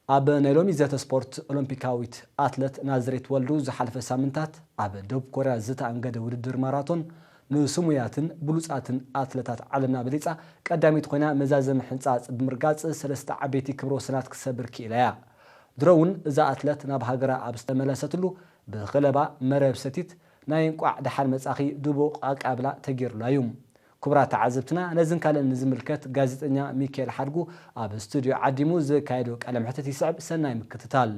ኣብ ናይ ሎሚ ዘተ ስፖርት፣ ኦሎምፒካዊት ኣትለት ናዝሬት ወልዱ ዝሓለፈ ሳምንታት ኣብ ደቡብ ኮርያ ዝተኣንገደ ውድድር ማራቶን ንስሙያትን ብሉጻትን ኣትለታት ዓለምና በሊጻ ቀዳሚት ኮይና መዛዘሚ ሕንጻጽ ብምርጋጽ ሰለስተ ዓበይቲ ክብረ ወሰናት ክሰብር ክኢላ እያ። ድሮ እውን እዛ ኣትለት ናብ ሃገራ ኣብ ዝተመለሰትሉ ብክለባ መረብ ሰቲት ናይ እንቋዕ ደሓን መጻኺ ድቡቕ ኣቃብላ ተገይሩላ እዩ። ክቡራት ተዓዘብትና፣ ነዝን ካልእን ንዝምልከት ጋዜጠኛ ሚካኤል ሓድጉ ኣብ ስቱድዮ ዓዲሙ ዘካየዶ ቃለ መሕትት ይስዕብ። ሰናይ ምክትታል።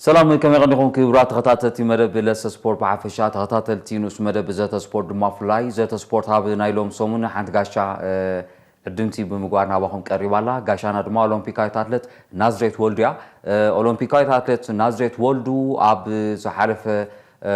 ሰላም፣ ከመይ ቀኒኹም ክቡራት ተኸታተልቲ መደብ ለሰ ስፖርት ብሓፈሻ፣ ተኸታተልቲ ንኡስ መደብ ዘተ ስፖርት ድማ ብፍላይ። ዘተ ስፖርት ኣብ ናይ ሎም ሰሙን ሓንቲ ጋሻ፣ እ፣ ዕድምቲ ብምግባር ናባኹም ቀሪባ ኣላ። ጋሻና ድማ ኦሎምፒካዊት ኣትለት ናዝሬት ወልዱ እያ። እ፣ ኦሎምፒካዊት ኣትለት ናዝሬት ወልዱ ኣብ ዝሓለፈ፣ እ፣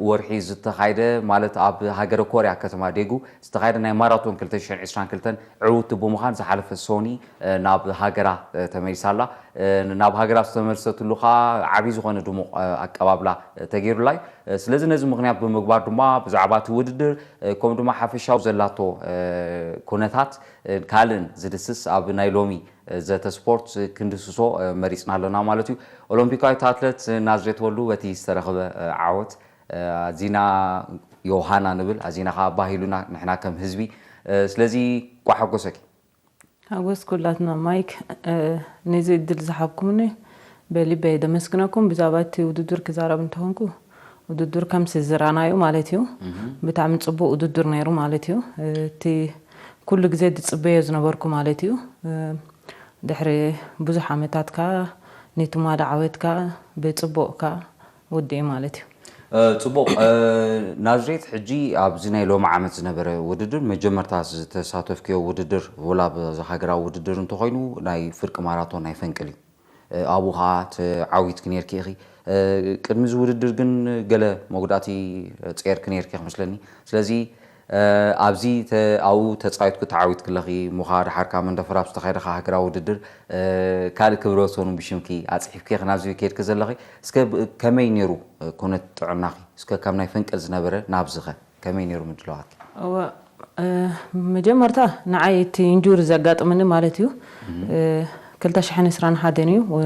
ወርሒ ዝተኻየደ፣ ማለት ኣብ ሃገረ ኮርያ ከተማ ዴጉ ዝተኻየደ ናይ ማራቶን ክልተ ሽሕን ዕስራን ክልተን ዕውቲ ብምዃን ዝሓለፈ ሶኒ፣ እ፣ ናብ ሃገራ፣ እ፣ ተመሊሳ ኣላ። እ፣ ናብ ሃገራ ዝተመልሰትሉ ኸኣ ዓብዪ ዝኾነ ድሙቕ፣ እ፣ ኣቀባብላ፣ እ፣ ተገይሩላ እዩ። እ፣ ስለዚ ነዚ ምኽንያት ብምግባር ድማ ብዛዕባ እቲ ውድድር፣ እ፣ ከምኡ ድማ ሓፈሻዊ ዘላቶ፣ እ፣ ኩነታት፣ እ፣ ካልእን ዝድስስ ኣብ ናይ ሎሚ፣ እ፣ ዘተ ስፖርት ክንድስሶ፣ እ፣ መሪጽና ኣለና ማለት እዩ። ኦሎምፒካዊት ኣትለት ናዝሬት ወልዱ በቲ ዝተረኽበ፣ እ፣ ዓወት፣ እ፣ ኣዚና ዮሃና ንብል፣ ኣዚና ኸኣ ባሂሉና ንሕና ከም ህዝቢ። እ፣ ስለዚ እንቋዕ ሓጎሰኪ። ሓጎስ ኩላትና ማይክ፣ እ፣ ነዚ እድል ዝሃብኩምኒ በልበይ ደመስግነኩም። ብዛዕባ እቲ ውድድር ክዛረብ እንተኾንኩ፣ ውድድር ከም ዝዝራናዩ ማለት እዩ። እህ። ብጣዕሚ ጽቡቕ ውድድር ነይሩ ማለት እዩ። እ፣ እቲ ኩሉ ግዜ ዝጽበዮ ዝነበርኩ ማለት እዩ። እ፣ ድሕሪ ብዙሕ ዓመታት ከኣ ነቲ ማዳ ዓወት ከኣ ብጽቡቕ ከኣ ወዲኡ ማለት እዩ። እ፣ ጽቡቕ። እ፣ ናዝሬት፣ ሕጂ ኣብዚ ናይ ሎሚ ዓመት ዝነበረ ውድድር መጀመርታ ዝተሳተፍክዮ ውድድር፣ ወላ ብዚ ሃገራዊ ውድድር እንተኾይኑ ናይ ፍርቂ ማራቶን ናይ ፈንቅል እዩ። እ፣ ኣብኡ ኸኣ ተዓዊትኪ ነይርኪ ኢኺ። እ፣ ቅድሚ እዚ ውድድር ግን ገለ መጉዳእቲ ጸይርኪ ነይርኪ ክመስለኒ። ስለዚ፣ እ፣ ኣብዚ ተ-፣ ኣብኡ ተጻዊትኩ ተዓዊትኪ ኣለኺ። እሞ ኸኣ ደሓር ካብ መንደፈራ ኣብ ዝተኻየደ ኸኣ ሃገራዊ ውድድር፣ እ፣ ካልእ ክብረ ወሰን እውን ብሽምኪ ኣጽሒፍኪ ኢኺ ናብዚ ከይድኪ ዘለኺ። እስከ ብ-፣ ከመይ ነይሩ፣ እ፣ ኩነት ጥዕናኺ? እስከ ካብ ናይ ፈንቅል ዝነበረ ናብዚ ኸ ከመይ ነይሩ ምድላዋትኪ? እወ፣ እ፣ መጀመርታ ንዓይ እቲ ኢንጁሪ ዘጋጠመኒ ማለት እዩ፣ እህ። እ፣ ክልተ ሽሕን ዕስራን ሓደን እዩ፣ እ፣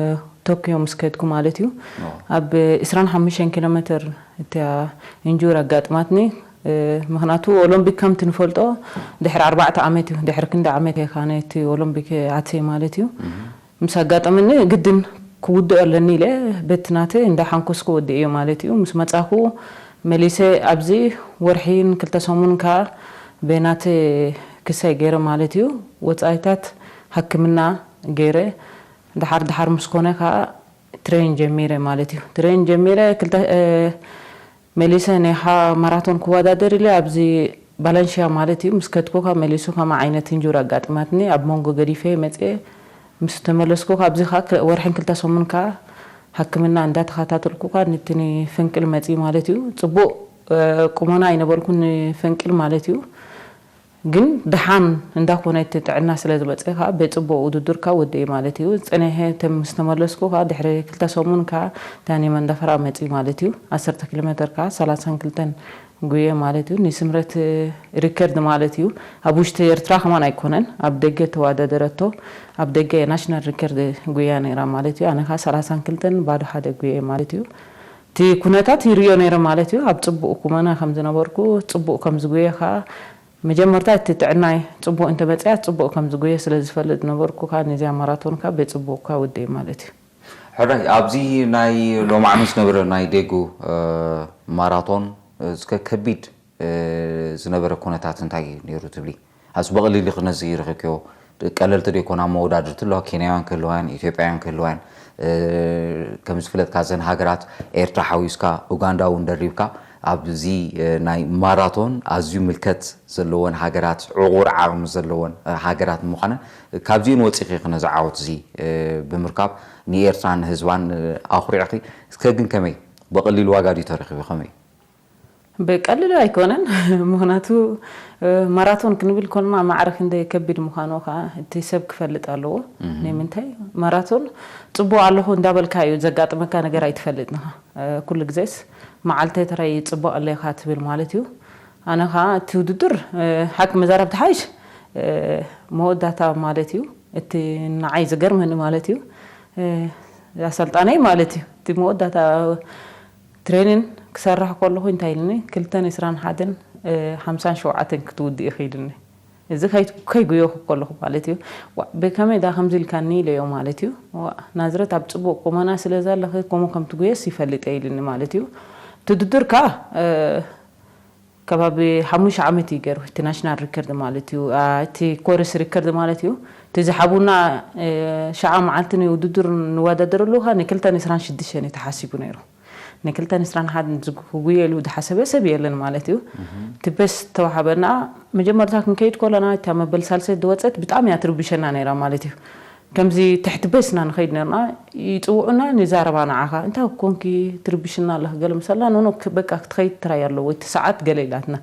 ቶክዮ ምስ ከድኩ ማለት እዩ። ኦ። ኣብ ዕስራን ሓሙሽተን ኪሎ ሜትር እታ ኢንጁሪ ኣጋጥማትኒ። እ፣ ምኽንያቱ ኦሎምፒክ ከምቲ ንፈልጦ ድሕሪ ኣርባዕተ ዓመት እዩ፣ ድሕሪ ክንዲ ዓመት እየ ካነ እቲ ኦሎምፒክ ኣትየ ማለት እዩ። እህ። ምስ ኣጋጠመኒ ግድን ክውድኦ ኣለኒ ኢለ በቲ ናተይ እንዳሓንኮስኩ ወዲእዮ ማለት እዩ። ምስ መጻኹ መሊሰ ኣብዚ ወርሒን ክልተ ሰሙን ከኣ ብናተይ ክሳይ ገይረ ማለት እዩ። ወጻኢታት ሕክምና ገይረ፣ ደሓር ደሓር ምስ ኮነ ከኣ ትሬን ጀሚረ ማለት እዩ። ትሬን ጀሚረ ክልተ፣ እ፣ መሊሰ ናይ ሓ-፣ ማራቶን ክወዳደር ኢለ ኣብዚ ባላንሽያ ማለት እዩ ምስ ከድኩ ካብ መሊሱ ከማ ዓይነት ኢንጁሪ ኣጋጥማትኒ። ኣብ መንጎ ገዲፈ መጽየ። ምስ ተመለስኩ ካብዚ ከኣ ክል-፣ ወርሕን ክልተ ሰሙን ከኣ ሕክምና እንዳተኸታተልኩ ከኣ ነቲ ፍንቅል መጽዩ ማለት እዩ። ጽቡቕ፣ እ፣ ቁመና ኣይነበርኩን ንፍንቅል ማለት እዩ። ግን ደሓን እንዳኾነ እቲ ጥዕና ስለ ዝመጸ ከኣ ብጽቡቕ ውድድር ከኣ ወዲኤ ማለት እዩ። ጸኒሐ ተም-፣ ምስ ተመለስኩ ከኣ ድሕሪ ክልተ ሰሙን ከኣ ዳኒ መንደፈራ መጺኡ ማለት እዩ። ዓሰርተ ኪሎ ሜትር ከኣ ሰላሳን ክልተን ጉየ ማለት እዩ። ንስምረት ሪከርድ ማለት እዩ። ኣብ ውሽጢ ኤርትራ ከማን ኣይኮነን፣ ኣብ ደገ ተወዳደረቶ፣ ኣብ ደገ ናሽናል ሪከርድ ጉያ ነይራ ማለት እዩ። ኣነ ከኣ ሰላሳን ክልተን ባዶ ሓደ ጉየ ማለት እዩ። እቲ ኩነታት ይርእዮ ነይረ ማለት እዩ። ኣብ ጽቡቕ ቁመና ከም ዝነበርኩ፣ ጽቡቕ ከም ዝጉየ ከኣ መጀመርታ እቲ ጥዕናይ ጽቡቕ እንተመጽያ፣ ጽቡቕ ከም ዝጉየ ስለ ዝፈልጥ ነበርኩ፣ ከኣ ነዚኣ ማራቶን ከኣ ብጽቡቕ ከኣ ወዲኤ ማለት እዩ። ሕራይ፣ ኣብዚ ናይ ሎማዓሚ ዝነበረ ናይ ዴጉ፣ እ፣ ማራቶን፣ እ፣ እስከ ከቢድ፣ እ፣ ዝነበረ ኩነታት እንታይ እዩ ነይሩ ትብሊ? ኣስ በቐሊሉ ክነዚ ረኺብክዮ፣ ቀለልቲ ዶ ይኮና መወዳድርቲ ኣለዋ፣ ኬንያውያን ክህልዋያን፣ ኢትዮጵያውያን ክህልዋያን፣ እ፣ ከም ዝፍለጥ፣ ካብዘን ሃገራት ኤርትራ ሓዊስካ፣ ኡጋንዳ እውን ደሪብካ፣ ኣብዚ ናይ ማራቶን ኣዝዩ ምልከት ዘለወን ሃገራት፣ ዕቑር ዓቕሚ ዘለወን ሃገራት ምዃነን፣ ካብዚአን ወፂኺ ነዚ ዓወት እዚ ብምርካብ ንኤርትራን ንህዝባን ኣኹሪዕኺ። እስከ ግን ከመይ፣ ብቐሊል ዋጋ ድዩ ተረኺቡ? ከመይ? ብቀሊሉ ኣይኮነን። ምኽንያቱ ማራቶን ክንብል ኮንና ማዕረ ክንደይ ከቢድ ምዃኑ ከዓ እቲ ሰብ ክፈልጥ ኣለዎ። ንምንታይ ማራቶን ጽቡቕ ኣለኹ እንዳበልካ እዩ ዘጋጥመካ ነገር ኣይትፈልጥንኻ። ኩሉ ግዜስ መዓልተይ ተራይ ጽቡቕ ኣለኻ ትብል ማለት እዩ። ኣነ ከዓ እቲ ውድድር ሓቂ መዛረብ ተሓይሽ መወዳታ ማለት እዩ። እቲ ንዓይ ዝገርመኒ ማለት እዩ ኣሰልጣነይ ማለት እዩ እቲ መወዳታ ትሬኒን ክሰርሕ ከለኹ እንታይ ኢልኒ ክልተን ዕስራን ሓደን ሓምሳን ሸውዓተን ክትውድእ ኢኺ ኢልኒ። እዚ ከይጉየኹ ከለኹ ማለት እዩ። ብከመይ ዳ ከምዚ ኢልካኒ ኢለዮ ማለት እዩ። ናዝረት ኣብ ፅቡቅ ቁመና ስለ ዘለኺ ከምኡ ከም ትጉየስ ይፈልጥ ኢልኒ ማለት እዩ። ትድድር ከዓ ከባቢ ሓሙሽተ ዓመት እዩ ገይሩ እቲ ናሽናል ሪከርድ ማለት እዩ። እቲ ኮርስ ሪከርድ ማለት እዩ። እቲ ዝሓቡና ሸዓ መዓልቲ ንውድድር ንወዳደረሉ ከዓ ንክልተን ዕስራን ሽዱሽተን እዩ ተሓሲቡ ነይሩ። ንክልተን ዕስራን ሓደን ዝጉየሉ ዝሓሰበ ሰብ የለን ማለት እዩ። እቲ በስ ተዋሃበና። መጀመርታ ክንከይድ ከለና እታ መበል ሳልሰት ዝወፀት ብጣዕሚ እያ ትርብሸና ነይራ ማለት እዩ። ከምዚ ትሕቲ በስና ንኸይድ ነርና ይፅውዑና ንዛረባ ንዓኻ እንታይ ኮንኪ ትርብሽና ኣለኽ ገለ ምሰላ ኖኖ በቃ ክትኸይድ ትራይ ኣለዎ እቲ ሰዓት ገለ ኢላትና።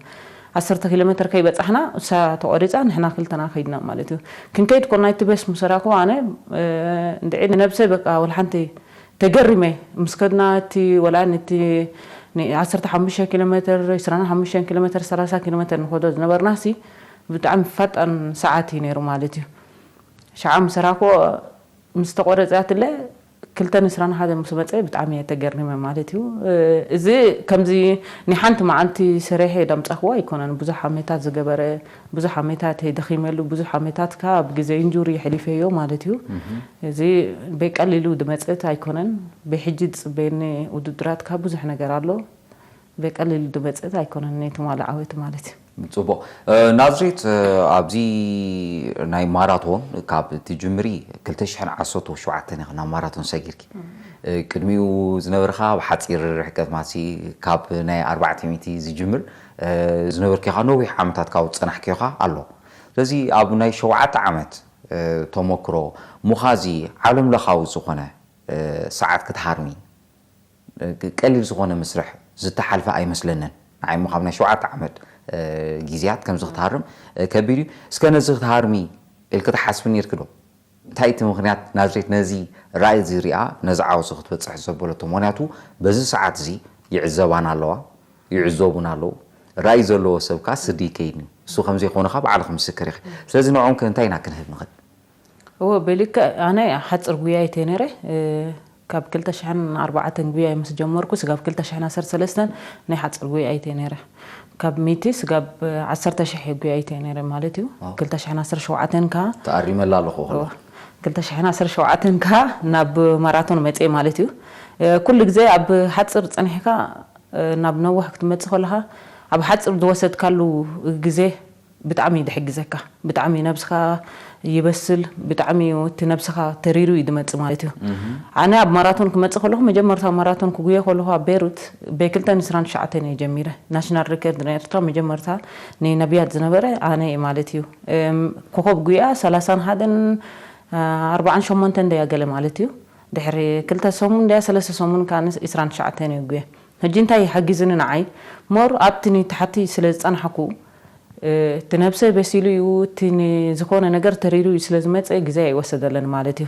ዓሰርተ ኪሎ ሜትር ከይበፃሕና እሳ ተቆሪፃ ንሕና ክልተና ከይድና ማለት እዩ። ክንከይድ ኮና እቲ በስ ምሰራኩ ኣነ እንድዒ ንነብሰይ በቃ ወላ ሓንቲ ተገሪመ ምስ ከድና እቲ ወላ ነቲ ዓሰርተ ሓሙሽተ ኪሎ ሜትር ዕስራን ሓሙሽተን ኪሎ ሜትር ሰላሳ ኪሎ ሜትር ንኸዶ ዝነበርና ሲ ብጣዕሚ ፈጣን ሰዓት እዩ ነይሩ ማለት እዩ። ሸዓ ምስ ሰራኮ ምስ ተቆረፅያትለ ክልተን ዕስራን ሓደ ምስ መፀ ብጣዕሚ እየ ተገሪመ ማለት እዩ። እዚ ከምዚ ናይ ሓንቲ መዓልቲ ሰሪሐ ዳምፃኽዎ ኣይኮነን ብዙሕ ዓመታት ዝገበረ ብዙሕ ዓመታት ደኺመሉ ብዙሕ ዓመታት ከ ኣብ ግዜ ኢንጁሪ የሕሊፈዮ ማለት እዩ። እዚ በቀሊሉ ድመፅእት ኣይኮነን። ብሕጂ ዝፅበየኒ ውድድራት ከ ብዙሕ ነገር ኣሎ። በቀሊሉ ድመፅእት ኣይኮነን ናይ ትማሊ ዓወት ማለት እዩ። ፅቡቅ። ናዝሬት፣ ኣብዚ ናይ ማራቶን ካብ ትጅምሪ ክልተ ሽሕን ዓሰርተ ሸውዓተን ኢኺ ናብ ማራቶን ሰጊርኪ። ቅድሚኡ ዝነበርካ ኣብ ሓፂር ርሕቀት ማሲ ካብ ናይ ኣርባዕተ ሚእቲ ዝጅምር ዝነበርኪኻ ነዊሕ ዓመታት ካብ ዝፀናሕኪኻ ኣሎ። ስለዚ ኣብ ናይ ሸውዓተ ዓመት ተመክሮ ሙኻዚ ዓለም ለኻዊ ዝኾነ ሰዓት ክትሃርሚ ቀሊል ዝኾነ መስርሕ ዝተሓልፈ ኣይመስለንን። ንዓይ እሞ ካብ ናይ ሸውዓተ ዓመት ግዜያት ከምዚ ክትሃርም ከቢድ እዩ። እስከ ነዚ ክትሃርሚ ኢልኪ ትሓስቢ ነይርኪ ዶ? እንታይ እቲ ምኽንያት ናዝሬት ነዚ ራእይ እዚ ሪኣ ነዚ ዓወት እዚ ክትበፅሕ ዘበለቶ? ምኽንያቱ በዚ ሰዓት እዚ ይዕዘባና ኣለዋ፣ ይዕዘቡና ኣለዉ። ራእይ ዘለዎ ሰብ ከዓ ስዲ ይከይድ እዩ። እሱ ከምዘይኮነ ከዓ ባዕልኺ ምስክር ኢኺ። ስለዚ ንዕኦም ከ እንታይ ኢና ክንህብ ንኽእል? እወ በሊከ ኣነ ሓፅር ጉያ እየ ነረ። ካብ ክልተ ሽሕን ኣርባዕተን ጉያ ምስ ጀመርኩ ስጋብ ክልተ ሽሕን ዓሰርተ ሰለስተን ናይ ሓፅር ጉያ እየ ነረ። ካብ ሚእቲ ስጋብ ዓሰርተ ሽሕ ጉያ እየ ነረ ማለት እዩ። ክልተ ሽሕን ዓሰርተ ሸውዓተን ከ ተኣሪመላ ኣለኹ። ክልተ ሽሕን ዓሰርተ ሸውዓተን ከ ናብ ማራቶን መፅየ ማለት እዩ። ኩሉ ግዜ ኣብ ሓፅር ፀኒሕካ ናብ ነዋሕ ክትመፅእ ከለካ ኣብ ሓፅር ዝወሰድካሉ ግዜ ብጣዕሚ እዩ ድሕግዘካ። ብጣዕሚ ነብስኻ ይበስል። ብጣዕሚ እዩ እቲ ነብስኻ ተሪሩ እዩ ድመፅእ ማለት እዩ። ኣነ ኣብ ማራቶን ክመፅእ ከለኹ መጀመርታ ማራቶን ክጉየ ከለኹ ኣብ ቤሩት በክልተን ዕስራን ትሽዓተን እየ ጀሚረ። ናሽናል ሪከርድ ናይ ኤርትራ መጀመርታ ንነብያት ዝነበረ ኣነ እየ ማለት እዩ። ኮኸብ ጉያ ሰላሳን ሓደን ኣርባዓን ሸሞንተን ደያ ገለ ማለት እዩ። ድሕሪ ክልተ ሰሙን ደያ ሰለስተ ሰሙን ከዓ ዕስራን ትሽዓተን እዩ ጉየ። ሕጂ እንታይ ሓጊዝኒ ንዓይ ሞር ኣብቲ ንታሕቲ ስለ ዝፀናሕኩ እቲ ነብሰይ በሲሉ እዩ እቲ ዝኾነ ነገር ተሪሩ እዩ ስለ ዝመፀ ግዜ ኣይወሰደለን ማለት እዩ።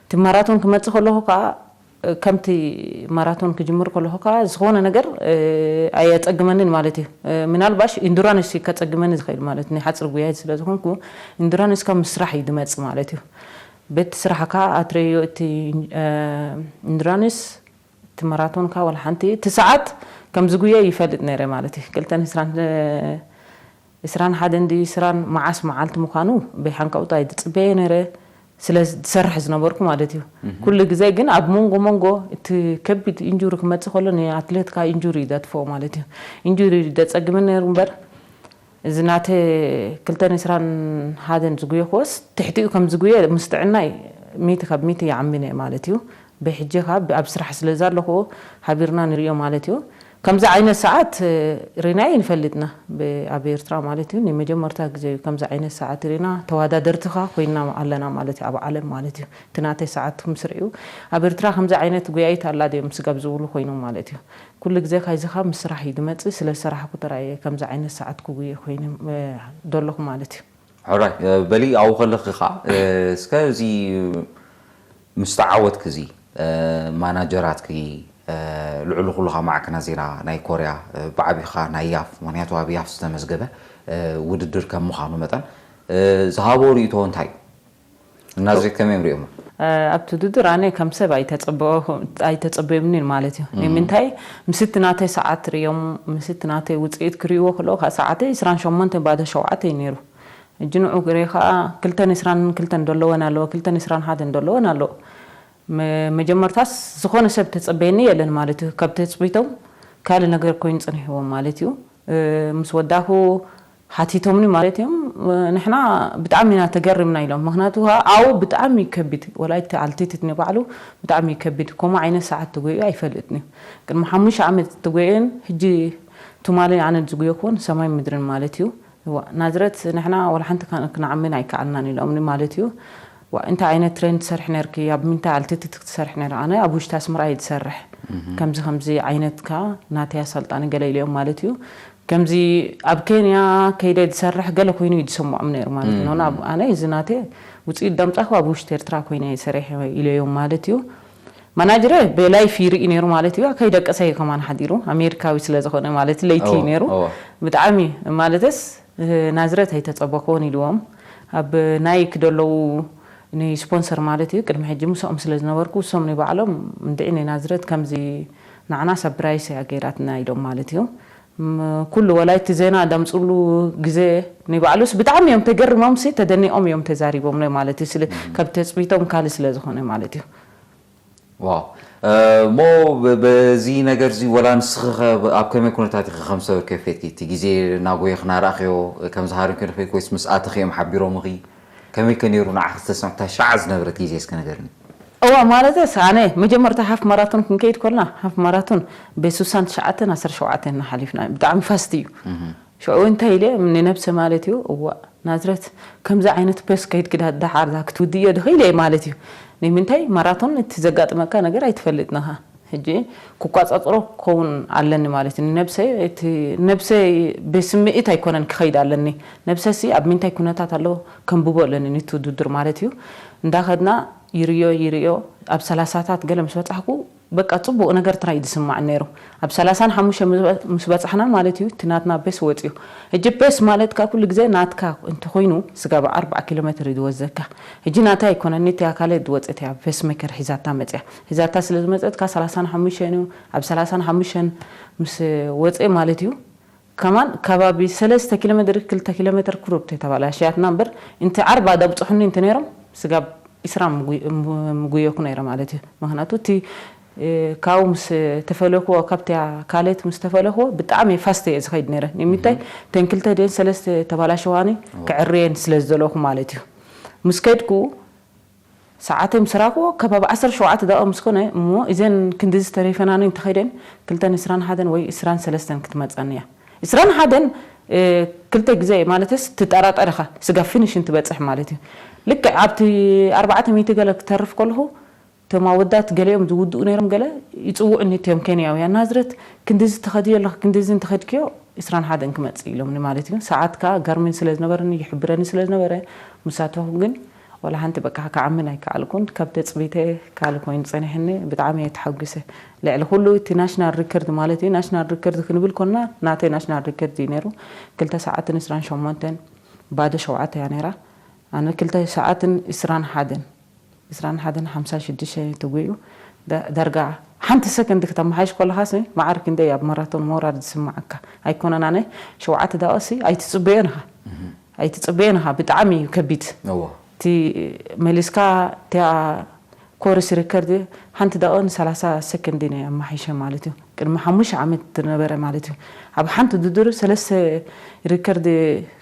እቲ ማራቶን ክመፅእ ከለኹ ከዓ ከምቲ ማራቶን ክጅምር ከለኹ ከዓ ዝኾነ ነገር ኣየፀግመንን ማለት እዩ። ምናልባሽ ኢንዱራንስ እዩ ከፀግመኒ ዝኽእል ማለት ናይ ሓፅር ጉያይ ስለ ዝኾንኩ ኢንዱራንስ ካብ ምስራሕ እዩ ዝመፅእ ማለት እዩ። በቲ ስራሕካ ኣትረዮ እቲ ኢንዱራንስ እቲ ማራቶን ከ ወላ ሓንቲ እቲ ሰዓት ከም ዝጉየ ይፈልጥ ነይረ ማለት እዩ። ክልተን ዕስራን ዕስራን ሓደን ድዩ ዕስራን መዓስ መዓልቲ ምዃኑ ብሓንቀውታ ይድፅበየ ነይረ ስለ ዝሰርሕ ዝነበርኩ ማለት እዩ። ኩሉ ግዜ ግን ኣብ መንጎ መንጎ እቲ ከቢድ ኢንጁሪ ክመፅእ ከሎ ንኣትሌት ከ ኢንጁሪ እዩ ዘጥፍኦ ማለት እዩ። ኢንጁሪ እዩ ዘፀግመኒ ነይሩ እምበር እዚ ናተ ክልተን ዕስራን ሓደን ዝጉየኽዎስ ትሕቲኡ ከም ዝጉየ ምስ ጥዕናይ ሚእቲ ካብ ሚእቲ ይኣምን እየ ማለት እዩ። ብሕጂ ካብ ኣብ ስራሕ ስለ ዘለኹ ሓቢርና ንሪኦ ማለት እዩ። ከምዚ ዓይነት ሰዓት ሪና ይንፈልጥና ኣብ ኤርትራ ማለት እዩ። ንመጀመርታ ግዜ እዩ ከምዚ ዓይነት ሰዓት ሪና፣ ተወዳደርቲ ኸኣ ኮይና ኣለና ማለት እዩ ኣብ ዓለም ማለት እዩ። እቲ ናተይ ሰዓት ምስ ርእዩ ኣብ ኤርትራ ከምዚ ዓይነት ጉያይት ኣላ ድዮም ስጋብ ዝብሉ ኮይኖም ማለት እዩ። ኩሉ ግዜ ካይዚ ኸኣ ምስ ስራሕ እዩ ዝመጽእ። ስለ ዝሰራሕኩ ጥራይ እየ ከምዚ ዓይነት ሰዓት ክጉየ ኮይነ ዘለኹ ማለት እዩ። ሕራይ በሊ ኣብኡ ከለኺ ኸዓ እስከ እዚ ምስ ተዓወትኪ እዚ ማናጀራትኪ ልዕሊ ኩሉ ኸዓ ማዕከና ዜና ናይ ኮርያ ብዓቢኻ ናይ ያፍ፣ ምክንያቱ ኣብ ያፍ ዝተመዝገበ ውድድር ከም ምዃኑ መጠን ዝሃቦ ርእይቶ እንታይ እዩ? ናዝሬት ከመይ እዮም ሪኦሞ? ኣብቲ ውድድር ኣነ ከም ሰብ ኣይተጸበየምንን ማለት እዩ። ንምንታይ? ምስቲ ናተይ ሰዓት ሪኦም ምስቲ ናተይ ውፅኢት ክሪእዎ ከለዉ ከዓ ሰዓተይ ዕስራን ሸሞንተ ባዶ ሸውዓተ እዩ ነይሩ። ሕጂ ንዑ ግሬ ከዓ ክልተን ዕስራን ክልተን ደለወን ኣለዎ፣ ክልተን ዕስራን ሓደን ደለወን ኣለዎ። መጀመርታስ ዝኾነ ሰብ ተጸበየኒ የለን ማለት እዩ። ካብ ተጽቢቶም ካልእ ነገር ኮይኑ ጸኒሕዎም ማለት እዩ። ምስ ወዳኹ ሓቲቶምኒ ማለት እዮም። ንሕና ብጣዕሚ ኢና ተገሪምና ኢሎም። ምክንያቱ ከዓ ኣብኡ ብጣዕሚ እዩ ከቢድ፣ ወላ እቲ ኣልቲቲድ ንባዕሉ ብጣዕሚ እዩ ከቢድ። ከምኡ ዓይነት ሰዓት ተጎይኡ ኣይፈልጥን እዩ። ቅድሚ ሓሙሽተ ዓመት ተጎየን ሕጂ ትማሊ ኣነ ዝጉየክዎን ሰማይ ምድርን ማለት እዩ። እዋ ናዝረት ንሕና ወላ ሓንቲ ክንዓምን ኣይከኣልናን ኢሎምኒ ማለት እዩ። ዋ እንታይ ዓይነት ትሬን ትሰርሒ ነርኪ? ኣብ ምንታይ ኣልቲቲድ ክትሰርሒ ነር? ኣነ ኣብ ውሽጢ ኣስመራ እየ ዝሰርሕ። ከምዚ ከምዚ ዓይነት ከ ናተይ ኣሰልጣኒ ገለ ኢለዮም ማለት እዩ። ከምዚ ኣብ ኬንያ ከይደ ዝሰርሕ ገለ ኮይኑ እዩ ዝሰምዖም ነይሩ ማለት እዩ። ኣነ እዚ ናተ ውፅኢት ዳምፃኹ ኣብ ውሽጢ ኤርትራ ኮይነ እየ ሰሪሐ ኢለዮም ማለት እዩ። ማናጀረ ብላይፍ ይርኢ ነይሩ ማለት እዩ። ከይደቀሰ እዩ ከማን ሓዲሩ ኣሜሪካዊ ስለ ዝኾነ ማለት ለይቲ እዩ ነይሩ። ብጣዕሚ ማለትስ ናዝረት ኣይተጸበክዎን ኢልዎም ኣብ ናይክ ደለዉ ንስፖንሰር ማለት እዩ። ቅድሚ ሕጂ ምስኦም ስለ ዝነበርኩ እሶም ንባዕሎም እንድዒ ንናዝረት ከምዚ ንዓና ሰብራይስ እያ ገይራትና ኢሎም ማለት እዩ። ኩሉ ወላይቲ ዜና ደምፅሉ ግዜ ንባዕሉስ ብጣዕሚ እዮም ተገርሞም ሲ ተደኒቆም እዮም ተዛሪቦም ለ ማለት እዩ። ስለ ካብ ተፅቢቶም ካልእ ስለ ዝኾነ ማለት እዩ። ዋው እሞ በዚ ነገር እዚ ወላ ንስኺ ኸ ኣብ ከመይ ኩነታት ኢኺ ከም ሰብ ከፊትኪ እቲ ግዜ እናጎየኺ እናረኣኽዮ ከም ዝሃረምኪ ንኽእል ወይስ ምስ ኣተኺ እዮም ሓቢሮምኺ? ከመይ ከ ነይሩ ንዓኺ ዝተሰምዕታ ሻዕ ዝነበረት ግዜ እስከ ንገርኒ። እዋ ማለተስ ኣነ መጀመርታ ሃፍ ማራቶን ክንከይድ ኮልና ሃፍ ማራቶን በስሳን ትሽዓተን ኣስር ሸውዓተን ሓሊፍና ብጣዕሚ ፋስት እዩ። ሽዑ እንታይ ኢለ ንነብሰ ማለት እዩ እዋ ናዝረት ከምዚ ዓይነት ፔስ ከይድኪ ዳ- ዳሓር ዛ ክትውድእዮ ድኽእል እየ ማለት እዩ። ንምንታይ ማራቶን እቲ ዘጋጥመካ ነገር ኣይትፈልጥን ኢኻ። ሕጂ ክቋፃፅሮ ክኸውን ኣለኒ ማለት እዩ። ንነብሰይ እቲ ነብሰይ ብስምዒት ኣይኮነን ክኸይድ ኣለኒ። ነብሰሲ ኣብ ምንታይ ኩነታት ኣለዎ ከንብቦ ኣለኒ ንቲ ውድድር ማለት እዩ። እንዳኸድና ይርዮ ይርዮ ኣብ ሰላሳታት ገለ ምስ በፃሕኩ በቃ ፅቡቕ ነገር ጥራይ እዩ ዝስማዕ ነይሩ። ኣብ ሰላሳን ሓሙሽተ ምስ በፃሕና ማለት እዩ እቲ ናትና ፔስ ወፅዩ። ሕጂ ፔስ ማለት ካ ኩሉ ግዜ ናትካ እንተኮይኑ ስጋብ ኣርባዓ ኪሎ ሜትር እዩ ዝወዘካ። ሕጂ ናተይ ኣይኮነኒ እቲ ኣካለ ዝወፅት እያ ፔስ ሜከር ሒዛታ መፅያ። ሒዛታ ስለ ዝመፀት ካ ሰላሳን ሓሙሽተን እዩ ኣብ ሰላሳን ሓሙሽተን ምስ ወፀ ማለት እዩ። ከማን ከባቢ ሰለስተ ኪሎ ሜትር ክልተ ኪሎ ሜትር ክሩብ ተተባላሽያትና እምበር እንቲ ዓርባ ደብፅሑኒ እንተ ነይሮም ስጋብ ኢስራ ምጉየኩ ነይረ ማለት እዩ። ምክንያቱ እቲ ካብኡ ምስ ተፈለኩዎ ካብቲ ካሌት ምስ ተፈለኩዎ ብጣዕሚ ፋስት እየ ዝኸይድ ነይረ። ንምንታይ ተን ክልተ ደን ሰለስተ ተባላሸዋኒ ክዕርየን ስለ ዝደለኹ ማለት እዩ። ምስ ከድኩ ሰዓተይ ምስ ራኽዎ ከባቢ ዓሰርተ ሸውዓተ ደቂቕ ምስ ኮነ እሞ እዘን ክንድዚ ተሪፈናኒ እንተኸይደን ክልተን ዕስራን ሓደን ወይ ዕስራን ሰለስተን ክትመፀኒ እያ። ዕስራን ሓደን ክልተ ግዜ ማለትስ ትጠራጠር ኢኻ ስጋብ ፊኒሽን ትበፅሕ ማለት እዩ። ልክዕ ኣብቲ ኣርባዕተ ሚእቲ ገለ ክተርፍ ከለኹ እቶም ኣወዳት ገሊኦም ዝውድኡ ነይሮም ገለ ይፅውዑኒ እቲኦም ኬንያውያን ናዝረት ክንድዚ ትኸድዮ ኣለኺ ክንድዚ እንተኸድክዮ ዕስራን ሓደን ክመፅእ ኢሎምኒ ማለት እዩ። ሰዓት ከዓ ጋርሚን ስለ ዝነበረኒ ይሕብረኒ ስለ ዝነበረ ምሳተኹ ግን ዋላ ሓንቲ በቃ ክዓምን ኣይከኣልኩን ካብ ተፅቢተ ካል ኮይኑ ፀኒሕኒ ብጣዕሚ እየ ተሓጒሰ። ልዕሊ ኩሉ እቲ ናሽናል ሪከርድ ማለት እዩ ናሽናል ሪከርድ ክንብል ኮና ናተይ ናሽናል ሪከርድ እዩ ነይሩ። ክልተ ሰዓትን ዕስራን ሸሞንተን ባዶ ሸውዓተ እያ ነይራ። ኣነ ክልተ ሰዓትን ዕስራን ሓደን ዕስራን ሓደን ሓምሳ ሽዱሽተ ተጉዩ ዳርጋ ሓንቲ ሰከንድ ክተመሓይሽ ከለኻስ መዓር ክንደይ ኣብ ማራቶን ሞራል ዝስማዓካ ኣይኮነን ኣነ ሸውዓተ ደቂቕሲ ኣይትፅበዮን ኢኻ ኣይትፅበዮን ኢኻ ብጣዕሚ እዩ ከቢድ እቲ መሊስካ እቲኣ ኮርስ ሪከርድ ሓንቲ ደቂቕን ሰላሳ ሰከንድን እየ ኣመሓይሸ ማለት እዩ ቅድሚ ሓሙሽተ ዓመት ዝነበረ ማለት እዩ ኣብ ሓንቲ ውድድር ሰለስተ ሪከርድ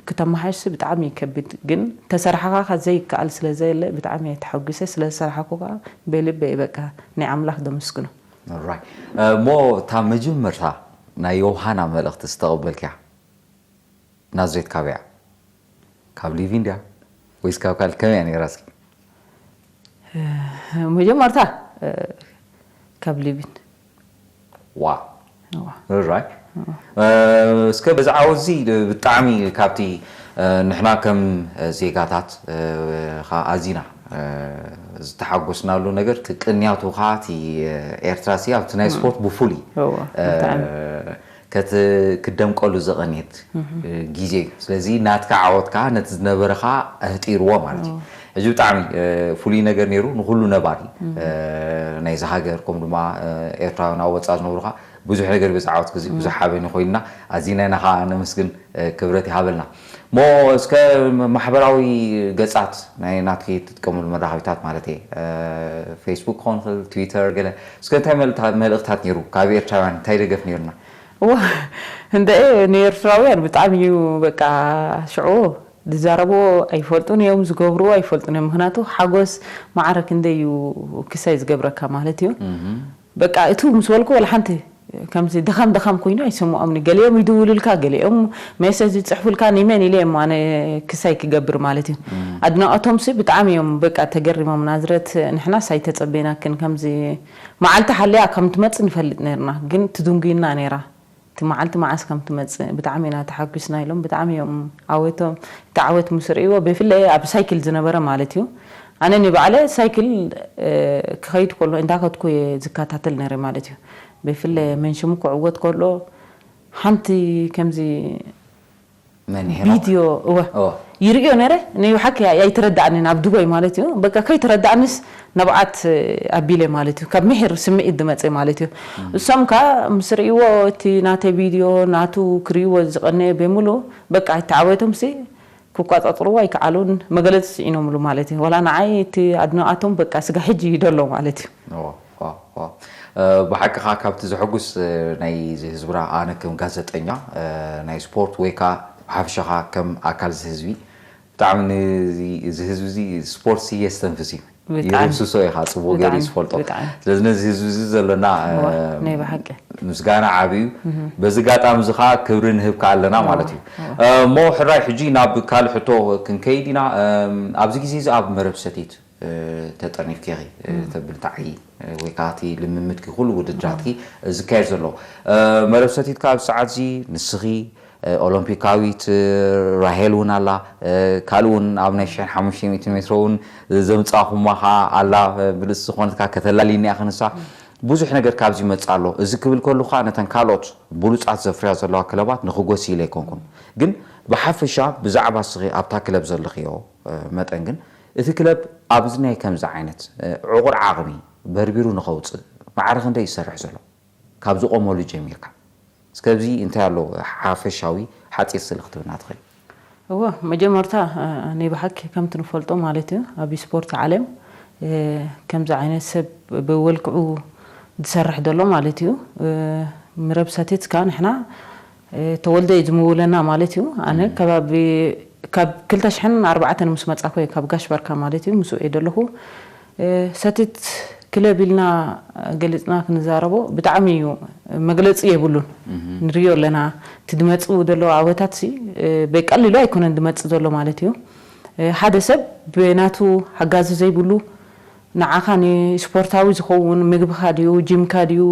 ክተመሓይሽ ብጣዕሚ ይከብድ ግን ተሰራሕኻ ከ ዘይከኣል ስለ ዘየለ ብጣዕሚ እየ ተሓጒሰ ስለ ዝሰራሕኩ ከዓ ብልበ እየ በቃ ናይ ኣምላኽ ደመስግኖ። Alright እሞ እታ መጀመርታ ናይ ዮሃና መልእኽቲ ዝተቐበልክያ ናዝሬት ካበይ እያ? ካብ ሊቪን ድያ ወይስ ካብ ካልእ? ከመይ እያ ነይራ እስኪ? መጀመርታ ካብ ሊቪን። ዋ ራይ እስከ ብዛዕባ እዚ ብጣዕሚ ካብቲ ንሕና ከም ዜጋታት ኣዚና ዝተሓጎስናሉ ነገር፣ ቅንያቱ ኸዓ እቲ ኤርትራ ሲ ኣብቲ ናይ ስፖርት ብፍሉይ ክትደምቀሉ ዝቐንየት ግዜ እዩ። ስለዚ ናትካ ዓወት ከዓ ነቲ ዝነበረኻ ኣህጢርዎ ማለት እዩ። ሕጂ ብጣዕሚ ፍሉይ ነገር ነይሩ፣ ንኩሉ ነባሪ ናይዚ ሃገር፣ ከምኡ ድማ ኤርትራውያን ኣብ ወፃኢ ዝነብሩ ከዓ ብዙሕ ነገር ብዛዕባ እቲ ግዜ ብዙሕ ሓበን ኮይንና፣ ኣዚና ኢና ከዓ ነመስግን፣ ክብረት ይሃበልና። እሞ እስከ ማሕበራዊ ገፃት ናይ ናትኪ ትጥቀምሉ መራኸቢታት ማለት እየ፣ ፌስቡክ ክኾን ይኽእል፣ ትዊተር ገለ፣ እስከ እንታይ መልእኽታት ነይሩ ካብ ኤርትራውያን እንታይ ደገፍ ነይሩና? እዋ እንደ ንኤርትራውያን ብጣዕሚ እዩ በቃ ሽዑ ዝዛረብዎ ኣይፈልጡን እዮም፣ ዝገብርዎ ኣይፈልጡን እዮም። ምክንያቱ ሓጎስ ማዕረ ክንደይ እዩ ክሳይ ዝገብረካ ማለት እዩ። በቃ እቱ ምስ በልኩ ወላ ሓንቲ ከምዚ ድኻም ድኻም ኮይኑ ኣይሰምዖምኒ። ገሊኦም ይድውሉልካ፣ ገሊኦም ሜሴጅ ይፅሕፉልካ፣ ኒመን ኢለ እዮም ኣነ ክሳይ ክገብር ማለት እዩ። ኣድናቆቶም ሲ ብጣዕሚ እዮም በቃ ተገሪሞም። ናዝረት ንሕናስ ኣይተፀበይናክን፣ ከምዚ መዓልቲ ሓልያ ከም ትመፅእ ንፈልጥ ነርና፣ ግን ትድንጉይና ነይራ። እቲ መዓልቲ መዓስ ከም ትመፅእ ብጣዕሚ ኢና ተሓጒስና ኢሎም ብጣዕሚ እዮም ዓወቶም፣ እቲ ዓወት ምስ ርእይዎ ብፍላይ ኣብ ሳይክል ዝነበረ ማለት እዩ። ኣነ ንባዕለ ሳይክል ክኸይድ ከሎ እንዳኸድኩ እየ ዝከታተል ነይረ ማለት እዩ። ብፍላይ መንሽሙ ክዕወት ከሎ ሓንቲ ከምዚ መን ቪድዮ እወ ይርእዮ ነረ። ናይ ብሓቂ ኣይተረዳእንን ኣብ ዱባይ ማለት እዩ። በቃ ከይተረዳእንስ ንብዓት ኣቢለ ማለት እዩ። ካብ ምሒር ስምዒት ዝመፀ ማለት እዩ። እሶም ከ ምስ ርእይዎ እቲ ናተይ ቪድዮ ናቱ ክርእይዎ ዝቐነየ ብምሉ በቃ ተዓወቶም ሲ ክቋፃፅርዎ ኣይከዓሉን። መገለፂ ስዒኖምሉ ማለት እዩ። ዋላ ንዓይ እቲ ኣድናቓቶም በቃ ስጋ ሕጂ ይደሎ ማለት እዩ። ብሓቂ ከዓ ካብቲ ዘሐጉስ ናይ ህዝብና ኣነ ከም ጋዘጠኛ ናይ ስፖርት ወይ ከዓ ብሓፈሻ ከዓ ከም ኣካል ህዝቢ ብጣዕሚ እዚ ህዝቢ እዚ ስፖርት የስተንፍስ እዩ። ይርህስሶ ኢኻ ፅቡቅ ገይሩ ዝፈልጦ። ስለዚ ነዚ ህዝቢ እዚ ዘሎና ናይ ብሓቂ ምስጋና ዓብዩ እዩ። በዚ ጋጣሚ እዚ ከዓ ክብሪ ንህብካ ኣለና ማለት እዩ። እሞ ሕራይ ሕጂ ናብ ካልእ ሕቶ ክንከይድ ኢና። ኣብዚ ግዜ እዚ ኣብ መረብ ሰቲት ተጠርኒፍኪ ኢኺ ተብል ታዒ ወይ ከዓ እቲ ልምምድኪ ኩሉ ውድድራትኪ ዝካየድ ዘሎ መረብ ሰቲት ከዓ ኣብዚ ሰዓት እዚ ንስኺ ኦሎምፒካዊት ራሄል እውን ኣላ፣ ካልእ እውን ኣብ ናይ ሽሕን ሓሙሽተ ሚእትን ሜትሮ እውን ዘምፃእኹማ ከዓ ኣላ። ብልፅቲ ዝኾነት ከዓ ከተላልይኒ ኢኺ ንሳ። ብዙሕ ነገር ካብዚ ይመፅእ ኣሎ። እዚ ክብል ከሉ ከዓ ነተን ካልኦት ብሉፃት ዘፍርያ ዘለዋ ክለባት ንኽጎሲ ኢለ ኣይኮንኩን፣ ግን ብሓፈሻ ብዛዕባ እስኺ ኣብታ ክለብ ዘለኽዮ መጠን ግን እቲ ክለብ ኣብዚ ናይ ከምዚ ዓይነት ዕቑር ዓቕሚ በርቢሩ ንኸውፅእ ማዕረ ክንደይ ይሰርሕ ዘሎ? ካብ ዝቆመሉ ጀሚርካ እስከ ኣብዚ እንታይ ኣሎ ሓፈሻዊ ሓፂር ስእሊ ክትብልና ትኽእል? እወ መጀመርታ ናይ ብሓቂ ከምቲ ንፈልጦ ማለት እዩ ኣብ ስፖርት ዓለም ከምዚ ዓይነት ሰብ ብወልክዑ ዝሰርሕ ዘሎ ማለት እዩ። ምረብ ሰቲት ከዓ ንሕና ተወልደ እዩ ዝምውለና ማለት እዩ። ኣነ ከባቢ ካብ ክልተ ሽሕን ኣርባዕተን ምስ መፃኮ እዩ ካብ ጋሽ ባርካ ማለት እዩ ምስኡ እየ ዘለኹ። ሰቲት ክለብ ኢልና ገሊፅና ክንዛረቦ ብጣዕሚ እዩ መግለፂ የብሉን። ንሪዮ ኣለና እቲ ዝመፅኡ ዘለዉ ዓወታት ሲ በቀሊሉ ኣይኮነን ዝመፅእ ዘሎ ማለት እዩ። ሓደ ሰብ ብናቱ ሓጋዚ ዘይብሉ ንዓኻ ንስፖርታዊ ዝኸውን ምግብኻ ድዩ ጂምካ ድዩ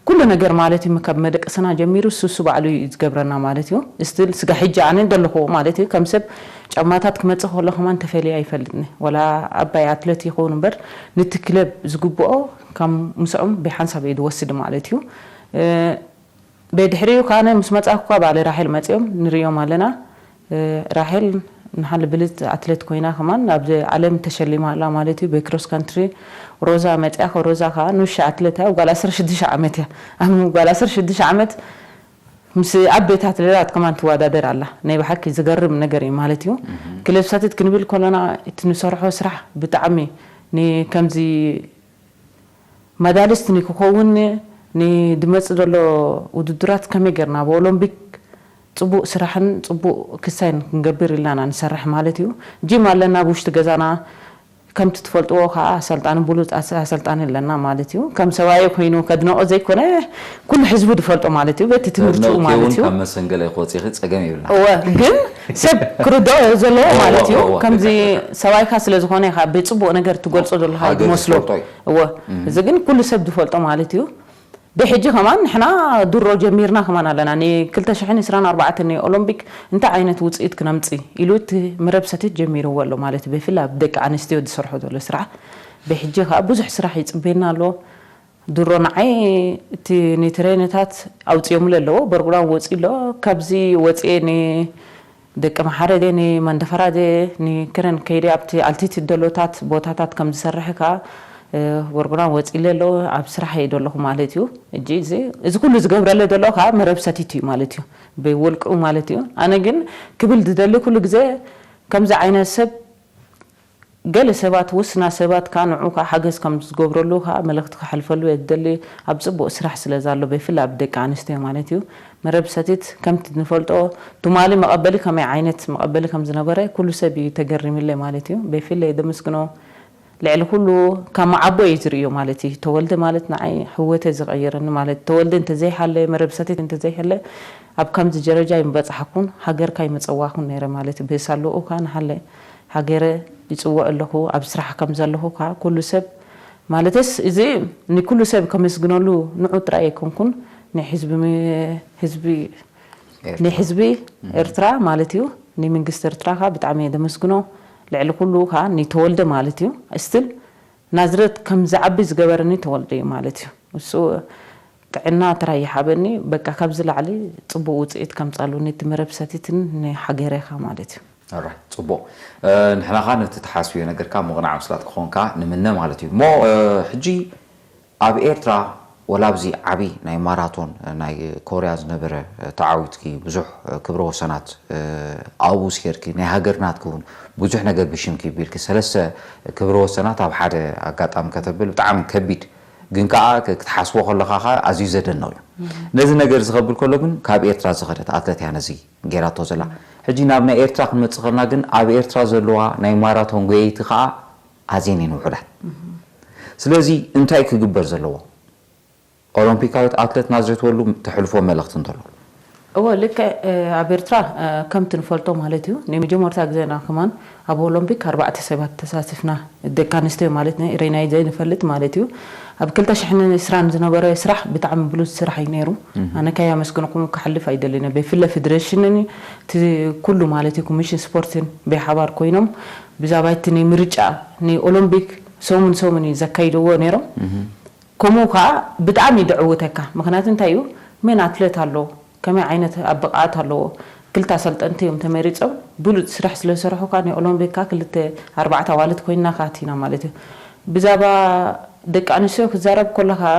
ኩሉ ነገር ማለት እዩ ካብ መደቀስና ጀሚሩ ሱሱ ባዕሉ እዩ ዝገብረና ማለት እዩ። ስትል ስጋ ሕጂ ኣነ እንደለኹ ማለት እዩ ከም ሰብ ጫማታት ክመፅእ ከሎ ከማን ተፈልየ ኣይፈልጥኒ ወላ ኣባይ ኣትለት ይኸውን እምበር ንቲ ክለብ ዝግብኦ ካብ ምስዖም ብሓንሳብ እዩ ዝወስድ ማለት እዩ። ብድሕሪኡ ከዓ ምስ መፃኩ እኳ ባለ ራሄል መፂኦም ንሪኦም ኣለና። ራሄል ንሓለ ብልፅ ኣትሌት ኮይና ከማን ኣብዚ ዓለም ተሸሊማ ኣላ ማለት እዩ ብክሮስ ካንትሪ። ሮዛ መፅያ ከ ሮዛ ከዓ ንውሻ ኣትሌት እያ ጓል ዓሰርተ ሽዱሽተ ዓመት እያ። ኣብ ጓል ዓሰርተ ሽዱሽተ ዓመት ምስ ዓበይቲ ኣትሌታት ከማን ትወዳደር ኣላ። ናይ ብሓቂ ዝገርም ነገር እዩ ማለት እዩ። ክለብ ሰቲት ክንብል ከለና እቲ ንሰርሖ ስራሕ ብጣዕሚ ንከምዚ መዳሊስት ንክኸውን ንድመፅእ ዘሎ ውድድራት ከመይ ጌርና ብኦሎምፒክ ፅቡቅ ስራሕን ፅቡቅ ክሳይን ክንገብር ኢልና ኢና ንሰርሕ ማለት እዩ። ጂም ኣለና ብውሽጢ ገዛና ከምቲ ትፈልጥዎ ከዓ ኣሰልጣኒ ብሉፅ ኣሰ- ኣሰልጣኒ ኣለና ማለት እዩ። ከም ሰብኣይ ኮይኑ ከድነቆ ዘይኮነ ኩሉ ህዝቡ ዝፈልጦ ማለት እዩ። በቲ ትምህርቱ ነውቲ ማለት እውን እዩ። ካብ መሰንገለ ክወፅኺ ፀገም ይብልና። እወ ግን ሰብ ክርድኦ ዘለዎ እወ፣ ማለት እዩ። እወ፣ እወ፣ ከምዚ ልክዕ፣ ልክዕ። ሰብኣይካ ስለ ዝኾነ ኢኻ ብፅቡቅ ነገር ትገልጾ ዘለኻ እዩ ሃገር ዝመስሎ። ዝፈልጦ እዩ። እወ እዚ ግን ኩሉ ሰብ ዝፈልጦ ማለት እዩ። ብሕጂ ከማን ንሕና ድሮ ጀሚርና ከማን ኣለና። ን ክልተ ሽሕን ዕስራን ኣርባዕተን ን ኦሎምፒክ እንታይ ዓይነት ውፅኢት ክነምፅእ ኢሉ እቲ መረብ ሰቲት ጀሚርዎ ኣሎ ማለት እዩ። ብፍላይ ኣብ ደቂ ኣንስትዮ ዝሰርሖ ዘሎ ስራሕ ብሕጂ ከዓ ብዙሕ ስራሕ ይፅበየና ኣሎ። ድሮ ንዓይ እቲ ንትሬንታት ኣውፅኦምሉ ኣለዎ ፕሮግራም ወፂ ኣሎ። ካብዚ ወፅኤ ን ደቂ መሓረዴ ንመንደፈራዴ ንክረን ከይደ ኣብቲ ኣልቲቲድ ደሎታት ቦታታት ከም ዝሰርሕ ከዓ ፕሮግራም ወፂለ ኣሎ። ኣብ ስራሕ እየ ደለኹ ማለት እዩ። እጂ እዚ እዚ ኩሉ ዝገብረለ ዘሎ ከዓ መረብ ሰቲት እዩ ማለት እዩ፣ ብውልቅኡ ማለት እዩ። ኣነ ግን ክብል ዝደሊ ኩሉ ግዜ ከምዚ ዓይነት ሰብ ገለ ሰባት ውስና ሰባት ከዓ ንዑ ከዓ ሓገዝ ከም ዝገብረሉ ከዓ መልእኽቲ ከሕልፈሉ እየ ዝደሊ። ኣብ ፅቡቅ ስራሕ ስለ ዘሎ ብፍላይ ኣብ ደቂ ኣንስትዮ ማለት እዩ። መረብ ሰቲት ከምቲ ንፈልጦ ትማሊ መቐበሊ ከመይ ዓይነት መቐበሊ ከም ዝነበረ ኩሉ ሰብ እዩ ተገሪምለ ማለት እዩ። ብፍላይ ደመስግኖ ልዕሊ ኩሉ ካብ መዓቦ እዩ ዝርእዮ ማለት እዩ። ተወልደ ማለት ንዓይ ህወተ ዝቐየረኒ ማለት ተወልደ እንተዘይሃለ መረብ ሰቲት እንተዘይሃለ ኣብ ከምዚ ደረጃ ይምበፅሓኩን ሃገርካ ይመፀዋኩን ነይረ ማለት እዩ። ብሳለኡ ከዓ ንሃለ ሃገረ ይፅውዕ ኣለኹ፣ ኣብ ስራሕ ከም ዘለኹ ከዓ ኩሉ ሰብ ማለተስ እዚ ንኩሉ ሰብ ከመስግነሉ ንዑ ጥራይ ኣይኮንኩን ንህዝቢ ህዝቢ ንህዝቢ ኤርትራ ማለት እዩ። ንመንግስቲ ኤርትራ ከዓ ብጣዕሚ እየ ደመስግኖ። ልዕሊ ኩሉ ከዓ ንተወልደ ማለት እዩ። ስትል ናዝረት ከም ዝዓቢ ዝገበረኒ ተወልደ እዩ ማለት እዩ። እሱ ጥዕና ጥራይ ይሃበኒ። በቃ ካብዚ ላዕሊ ፅቡቅ ውፅኢት ከምፃሉ ነቲ መረብ ሰቲትን ንሃገረ ከዓ ማለት እዩ። ኦራይት፣ ፅቡቅ። ንሕና ካ ነቲ ተሓስብዮ ነገርካ ምቕናዕ ምስላት ክኾንካ ንምነ ማለት እዩ እሞ ሕጂ ኣብ ኤርትራ ወላ ኣብዚ ዓቢ ናይ ማራቶን ናይ ኮርያ ዝነበረ ተዓዊትኪ ብዙሕ ክብረ ወሰናት ኣብኡ ስኬድኪ ናይ ሃገር ናትኪ እውን ብዙሕ ነገር ብሽምኪ ቢልኪ ሰለስተ ክብረ ወሰናት ኣብ ሓደ ኣጋጣሚ ከተብል ብጣዕሚ ከቢድ ግን ከዓ ክትሓስቦ ከለካ ከዓ ኣዝዩ ዘደንቕ እዩ። ነዚ ነገር ዝኸብል ከሎ ግን ካብ ኤርትራ ዝኸደት ኣትለት እያ ነዚ ገይራቶ ዘላ። ሕጂ ናብ ናይ ኤርትራ ክንመጽእ ከለና ግን ኣብ ኤርትራ ዘለዋ ናይ ማራቶን ጎየይቲ ከዓ ኣዝየን እየን ውሑዳት። ስለዚ እንታይ ክግበር ዘለዎ? ኦሎምፒካዊት ኣትለት ናዝሬት ወሉ ተሕልፎ መልእኽቲ እንተሎ? እወ ልክዕ ኣብ ኤርትራ ከምቲ ንፈልጦ ማለት እዩ ናይ መጀመርታ ግዜና ከማን ኣብ ኦሎምፒክ ኣርባዕተ ሰባት ተሳቲፍና ደቂ ኣንስትዮ ማለት ነ ሬናይ ዘይንፈልጥ ማለት እዩ። ኣብ ክልተ ሽሕን ዕስራን ዝነበረ ስራሕ ብጣዕሚ ብሉጽ ስራሕ እዩ ነይሩ። ኣነ ካይ ኣመስግንኩም ክሓልፍ ኣይደልን እየ። ብፍለ ፌደሬሽንን እቲ ኩሉ ማለት እዩ ኮሚሽን ስፖርትን ብሓባር ኮይኖም ብዛዕባ እቲ ናይ ምርጫ ናይ ኦሎምፒክ ሰሙን ሰሙን እዩ ዘካይድዎ ነይሮም። ከምኡ ከዓ ብጣዕሚ እዩ ደዕውተካ። ምክንያቱ እንታይ እዩ መን ኣትሌት ኣሎ፣ ከመይ ዓይነት ኣብ ብቕዓት ኣለዎ፣ ክልተ ኣሰልጠንቲ እዮም ተመሪፆም ብሉፅ ስራሕ ስለዝሰርሑ ከዓ ናይ ኦሎምፒክ ከዓ ክልተ ኣርባዕተ ኣዋልድ ኮይንና ከዓ ኣቲና ማለት እዩ። ብዛዕባ ደቂ ኣንስትዮ ክዛረብ ከሎ ከዓ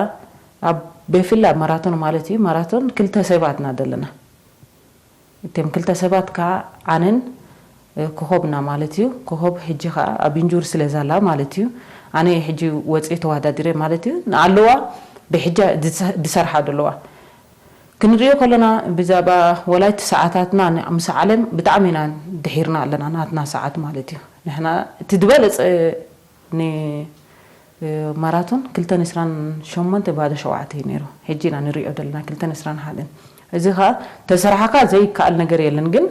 ኣብ ብፍላይ ኣብ ማራቶን ማለት እዩ ማራቶን ክልተ ሰባት ኢና ዘለና። እቶም ክልተ ሰባት ከዓ ኣነን ኮኾብና ማለት እዩ። ኮኾብ ሕጂ ከዓ ኣብ ኢንጁሪ ስለ ዛላ ማለት እዩ። ኣነ ሕጂ ወፂ ተወዳዲረ ማለት እዩ። ንኣለዋ ብሕጂ ዝሰርሓ ዘለዋ ክንሪኦ ከለና ብዛዕባ ወላይቲ ሰዓታትና ምስ ዓለም ብጣዕሚ ኢና ድሒርና ኣለና ናትና ሰዓት ማለት እዩ። ንሕና እቲ ዝበለፀ ንማራቶን ክልተን ዕስራን ሸሞንተ ባዶ ሸውዓተ እዩ ነይሩ። ሕጂ ኢና ንሪኦ ዘለና ክልተን ዕስራን ሓደን። እዚ ኸዓ ተሰራሕካ ዘይከኣል ነገር የለን። ግን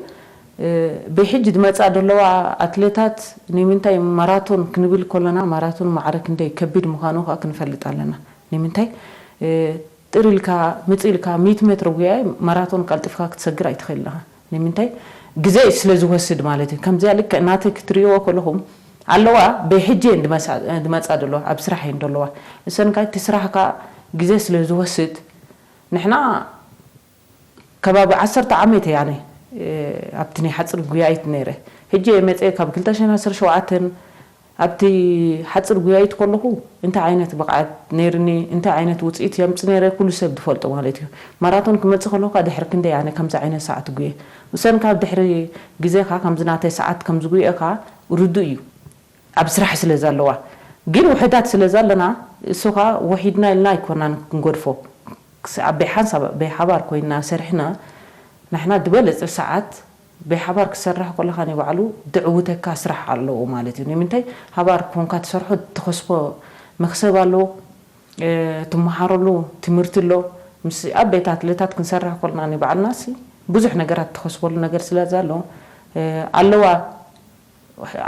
ብሕጂ ዝመፃ ዘለዋ ኣትሌታት ንምንታይ ማራቶን ክንብል ከለና ማራቶን ማዕረ ክንደይ ከቢድ ምዃኑ ከዓ ክንፈልጥ ኣለና። ንምንታይ ጥር ኢልካ ምፅ ኢልካ ሚእቲ ሜትሮ ጉያ ማራቶን ቀልጢፍካ ክትሰግር ኣይትኽእል ኣለኻ። ንምንታይ ግዜ ስለ ዝወስድ ማለት እዩ። ከምዚኣ ልክዕ ናተይ ክትሪእዎ ከለኹም ኣለዋ ብሕጂ እየን ዝመፃ ዘለዋ ኣብ ስራሕ እየን ዘለዋ። እሰን ከዓ እቲ ስራሕካ ግዜ ስለ ዝወስድ ንሕና ከባቢ ዓሰርተ ዓመት እየ ኣነ ኣብቲ ናይ ሓፂር ጉያይት ነይረ። ሕጂ እየ መፅየ ካብ ክልተ ሽሕን ዓሰርተ ሸውዓተን ኣብቲ ሓፂር ጉያይት ከለኹ እንታይ ዓይነት ብቕዓት ነይርኒ እንታይ ዓይነት ውፅኢት የምፅ ነይረ ኩሉ ሰብ ዝፈልጦ ማለት እዩ። ማራቶን ክመፅእ ከለኹ ከዓ ድሕሪ ክንደይ ኣነ ከምዚ ዓይነት ሰዓት ጉየ እሰን ካብ ድሕሪ ግዜ ከዓ ከምዚ ናተይ ሰዓት ከምዝጉየ ከዓ ርዱእ እዩ። ኣብ ስራሕ ስለ ዘለዋ ግን ውሕዳት ስለ ዘለና እሱ ከዓ ውሒድና ኢልና ኣይኮናን ክንገድፎ ክስዓብ ብሓንሳብ ብሓባር ኮይና ሰርሕና ንሕና ዝበለፀ ሰዓት ብሓባር ክትሰርሕ ከለኻ ናይ ባዕሉ ድዕውተካ ስራሕ ኣለዎ ማለት እዩ። ንምንታይ? ሓባር ኮንካ ትሰርሖ፣ ትኸስቦ መኽሰብ ኣለዎ፣ እ፣ ትመሃረሉ ትምህርቲ ኣሎ። ምስ ዓበይቲ ኣትሌታት ክንሰርሕ ከለና ናይ ባዕልና ሲ ብዙሕ ነገራት ትኸስበሉ ነገር ስለ ዘሎ፣ እ፣ ኣለዋ።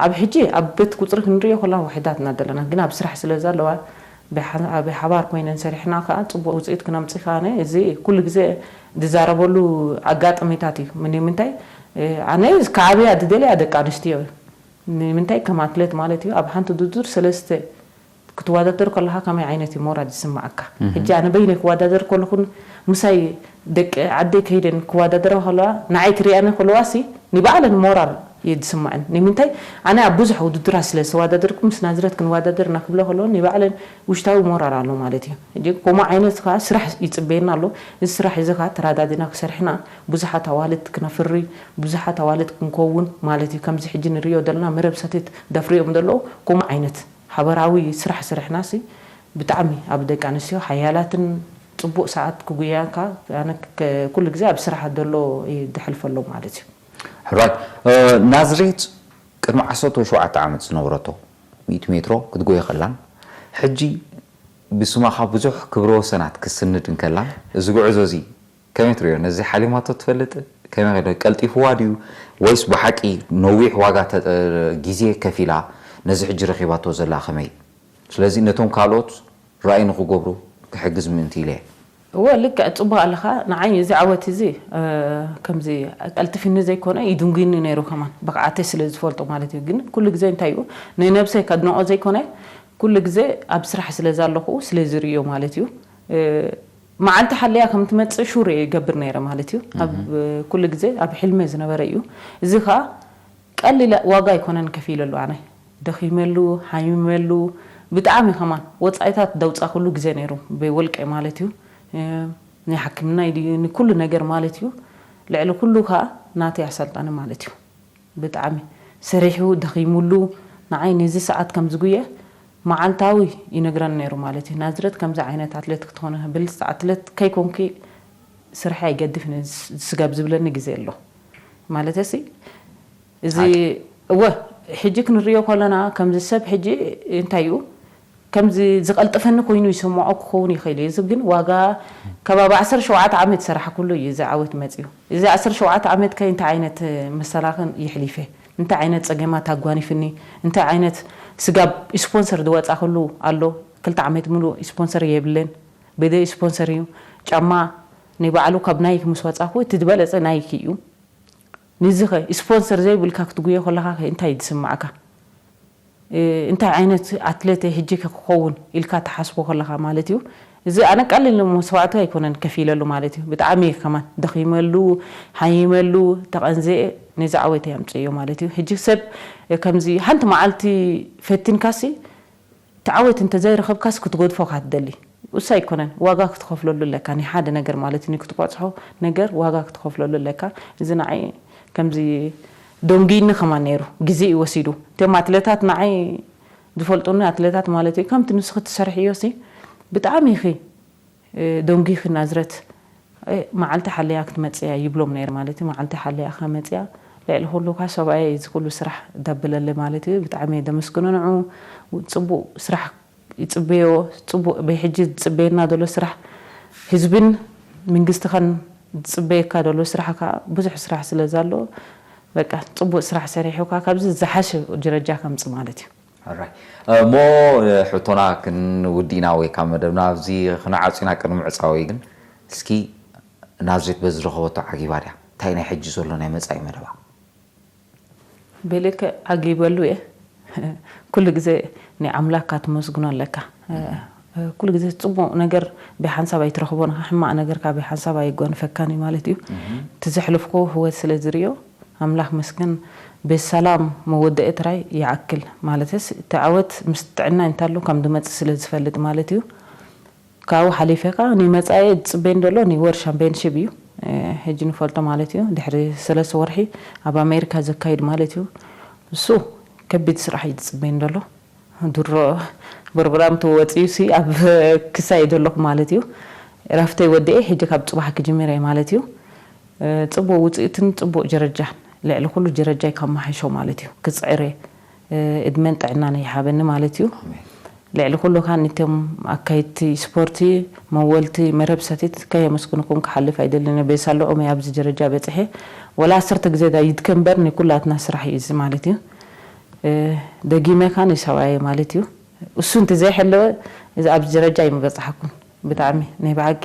ኣብ ሕጂ ኣብ ቤት ቁጽሪ ክንሪኦ ከለና ውሕዳት ኢና ዘለና፣ ግን ኣብ ስራሕ ስለ ዘለዋ ብሓ-፣ ብሓባር ኮይነን ሰሪሕና ከኣ ጽቡቕ ውጽኢት ክነምጽእ ከኣ እዚ ኩሉ ግዜ ዝዛረበሉ ኣጋጣሚታት እዩ። ምን-፣ ንምንታይ? እ፣ ኣነ ክዓብያ ዝደልያ ደቂ ኣንስትዮ እዩ። ንምንታይ? ከም ኣትሌት ማለት እዩ። ኣብ ሓንቲ ውድድር ሰለስተ ክትወዳደር ከለኻ ከመይ ዓይነት እዩ ሞራል ዝስምዓካ? ሕጂ ኣነ በይነይ ክወዳደር ከለኹን ምሳይ ደቂ ዓደይ ከይደን ክወዳደራ ከለዋ ንዓይ ክሪኣኒ ከለዋ ሲ ንባዕለን ሞራል እየ ዝስምዐን። ንምንታይ? ኣነ ኣብ ብዙሕ ውድድራት ስለ ዝተወዳደርኩ ምስ ናዝሬት ክንወዳደር እና ክብላ ከለዋ ንባዕለን ውሽጣዊ ሞራል ኣሎ ማለት እዩ። ሕጂ ከምኡ ዓይነት ከኣ ስራሕ ይጽበየና ኣሎ። እዚ ስራሕ እዚ ከኣ ተረዳዲና ክሰርሕና ብዙሓት ኣዋልድ ክነፍሪ፣ ብዙሓት ኣዋልድ ክንከውን ማለት እዩ። ከምዚ ሕጂ ንሪኦ ዘለና መረብ ሰቲት ደፍሪኦም ዘለዉ ከምኡ ዓይነት ሓበራዊ ስራሕ ስርሕናሲ ብጣዕሚ ኣብ ደቂ ኣንስትዮ ሓያላትን ጽቡቕ ሰዓት ክጉያካ ኣነ ከ-፣ ኩሉ ግዜ ኣብ ስራሕ ዘሎ እየ ዝሕልፈሎ ማለት እዩ። ሕራይ፣ እ፣ ናዝሬት ቅድሚ ዓሰርተ ሸውዓተ ዓመት ዝነበረቶ ሚእቲ ሜትሮ ክትጎየ ከላን ሕጂ ብስማኻ ብዙሕ ክብረ ወሰናት ክስንድ እንከላን እዚ ጉዕዞ እዚ ከመይ ትርእዮ? ነዚ ሓሊማቶ ትፈልጥ? ከመይ ከደ ቀልጢፍዋ ድዩ ወይስ ብሓቂ ነዊሕ ዋጋ ተ-፣ ግዜ ከፊላ ነዚ ሕጂ ረኺባቶ ዘላ ከመይ? ስለዚ ነቶም ካልኦት ራእይ ንኽገብሩ ክሕግዝ ምእንቲ ኢለ እየ። እወ፣ ልክዕ፣ ጽቡቕ ኣለኻ። ንዓይ እዚ ዓወት እዚ፣ እ፣ ከምዚ ቀልጥፊኒ ዘይኮነ ይድንጉይኒ ነይሩ ከማን፣ ብቕዓተይ ስለ ዝፈልጦ ማለት እዩ። ግን ኩሉ ግዜ እንታይ እዩ፣ ንነብሰይ ከድንቖ ዘይኮነ፣ ኩሉ ግዜ ኣብ ስራሕ ስለ ዘለኹ ስለ ዝርእዮ ማለት እዩ። እ፣ መዓልቲ ሓልያ ከም ትመጽእ ሹር እየ ይገብር ነይረ ማለት እዩ። ኣብ ኩሉ ግዜ ኣብ ሕልመ ዝነበረ እዩ። እዚ ኸኣ ቀሊል ዋጋ ኣይኮነን ከፊለሉ። ኣነ ደኺመሉ፣ ሓሚመሉ፣ ብጣዕሚ ከማን ወጻኢታት ደውጻኹሉ ግዜ ነይሩ፣ ብወልቀይ ማለት እዩ። እ፣ ናይ ሕክምና ኢሉ ንኩሉ ነገር ማለት እዩ። ልዕሊ ኩሉ ከኣ ናተይ ኣሰልጣኒ ማለት እዩ። ብጣዕሚ ሰሪሑ ደኺሙሉ ንዓይ ነዚ ሰዓት ከም ዝጉየ መዓልታዊ ይነግረኒ ነይሩ ማለት እዩ። ናዝረት ከምዚ ዓይነት ኣትሌት ክትኾኒ፣ ብልጽቲ ኣትሌት ከይኮንኪ ስርሐይ ኣይገድፍን፣ ስ-፣ ስጋብ ዝብለኒ ግዜ ኣሎ። ማለተሲ፣ እዚ፣ ሓቂ። እወ፣ ሕጂ ክንሪኦ ከለና፣ ከምዚ ሰብ ሕጂ እንታይ እዩ፣ ከምዚ ዝቐልጥፈኒ ኮይኑ ይስምዖ ክኸውን ይኽእል እዩ። እዚ ግን ዋጋ ከባቢ ዓሰርተ ሸውዓተ ዓመት ዝሰራሕኩሉ እዩ እዚ ዓወት መጺኡ። እዚ ዓሰርተ ሸውዓተ ዓመት ከ እንታይ ዓይነት መሰናኽል ይሕሊፈ? እንታይ ዓይነት ጸገማት ኣጓኒፍኒ? እንታይ ዓይነት ስጋብ ስፖንሰር ዝወጻኹሉ ኣሎ? ክልተ ዓመት ሙሉእ ስፖንሰር የብለን። ብደይ ስፖንሰር እዩ። ጫማ ናይ ባዕሉ ካብ ናይክ ምስ ወጻኹ እቲ ዝበለጸ ናይክ እዩ። ንዚ ኸ ስፖንሰር ዘይብልካ ክትጉዮ ከለኻ ከ እንታይ እዩ ዝስምዓካ? እ፣ እንታይ ዓይነት ኣትሌት እየ ሕጂ ከ ክኸውን ኢልካ ትሓስቦ ከለኻ ማለት እዩ። እዚ ኣነ ቀሊል መስዋዕቲ ኣይኮነን ከፊለሉ ማለት እዩ። ብጣዕሚ እየ ከማን ደኺመሉ፣ ሓይመሉ፣ ተቐንዘየ ነዚ ዓወት እየ ኣምፅዮ ማለት እዩ። ሕጂ ሰብ ከምዚ ሓንቲ መዓልቲ ፈቲንካሲ እቲ ዓወት እንተዘይረኸብካስ ክትገድፎ እኻ ትደሊ። እሱ ኣይኮነን፣ ዋጋ ክትኸፍለሉ ኣለካ። ናይ ሓደ ነገር ማለት እዩ፣ ክትበጽሖ ነገር ዋጋ ክትኸፍለሉ ኣለካ። እዚ ንዓይ ከምዚ ደንጉይኒ ከማን ነይሩ፣ ግዜ እዩ ወሲዱ። እቶም ኣትሌታት ንዓይ ዝፈልጡኒ ኣትሌታት ማለት እዩ፣ ከምቲ ንስኺ ትሰርሕዮ ሲ ብጣዕሚ ኢኺ፣ እ፣ ደንጉይኺ ናዝረት፣ እ፣ መዓልቲ ሓልያ ክትመጽእ እያ ይብሎም ነይረ ማለት እዩ። መዓልቲ ሓልያ እኻ መጽያ፣ ልዕሊ ኩሉ እኳ ሰብኣየ እዚ ኩሉ ስራሕ ደብለለይ ማለት እዩ። ብጣዕሚ እየ ደመስግኖ ንዑ። ጽቡቕ ስራሕ ይጽበዮ፣ ጽቡቕ ብሕጂ ዝጽበየና ዘሎ ስራሕ ህዝብን መንግስቲ ኸን ዝጽበየካ ዘሎ ስራሕ ከኣ ብዙሕ ስራሕ ስለ ዘሎ፣ በቃ ጽቡቕ ስራሕ ሰሪሑ ከኣ ካብዚ ዝሓሸ ደረጃ ከምጽእ ማለት እዩ። ሕራይ። እ፣ እሞ፣ እ፣ ሕቶና ክንውድእና ወይ ካብ መደብና ኣብዚ ክንዓጹና ቅድሚ ምዕጻወይ ግን እስኪ ናዝሬት በዚ ዝረኸበቶ ዓጊባ ድያ? እንታይ ናይ ሕጂ ዘሎ ናይ መጻኢ መደባ? በለከ ዓጊበሉ እየ። ኩሉ ግዜ ንኣምላኽካ ትመስግኖ ኣለካ። እ፣ እ፣ ኩሉ ግዜ ጽቡቕ ነገር ብሓንሳብ ኣይትረኽቦን ኢኻ፣ ሕማቕ ነገር ከኣ ብሓንሳብ ኣይጓንፈካን እዩ ማለት እዩ። እቲ ዘሕለፍኩዎ ህይወት ስለ ዝርእዮ፣ ኣምላኽ መስገን ብሰላም መወደኢ ጥራይ ይኣክል። ማለትስ፣ እቲ ዓወት ምስ ጥዕና እንተሎ ከም ዝመጽእ ስለ ዝፈልጥ ማለት እዩ። ካብኡ ሓሊፈ ከኣ ንመጻኢ ዝጽበየኒ ዘሎ ናይ ወርልድ ሻምፒዮንሺፕ እዩ። እ፣ ሕጂ ንፈልጦ ማለት እዩ። ድሕሪ ሰለስተ ወርሒ ኣብ ኣሜሪካ ዘካይድ ማለት እዩ። እሱ ከቢድ ስራሕ እዩ ዝጽበየኒ ዘሎ። ድሮ ፕሮግራም ተወጺኡ ሲ ኣብ ክሳይ ዘለኹ ማለት እዩ። እረፍተይ ወዲኤ ሕጂ ካብ ጽባሕ ክጅምር እየ ማለት እዩ። እ፣ ጽቡቕ ውጽኢትን ጽቡቕ ደረጃን ልዕሊ ኩሉ ጀረጃይ ካብ መሓሾ ማለት እዩ ክፅዕር እየ። እድመን ጥዕናን ይሃበኒ ማለት እዩ። ልዕሊ ኩሉ ከዓ ንቶም ኣካይድቲ ስፖርቲ፣ መወልቲ መረብ ሰቲት ከየመስግንኩም ክሓልፍ ኣይደልን። በሳልዑም ኣብዚ ጀረጃ በፅሐ ወላ ዓሰርተ ግዜ ዳ ይድከምበር ንኩላትና ስራሕ እዩ እዚ ማለት እዩ። ደጊመ ከዓ ንሰብኣየ ማለት እዩ። እሱ እንተዘይሐለወ እዚ ኣብዚ ጀረጃ ኣይምበፅሓኩም። ብጣዕሚ ናይ ብሓቂ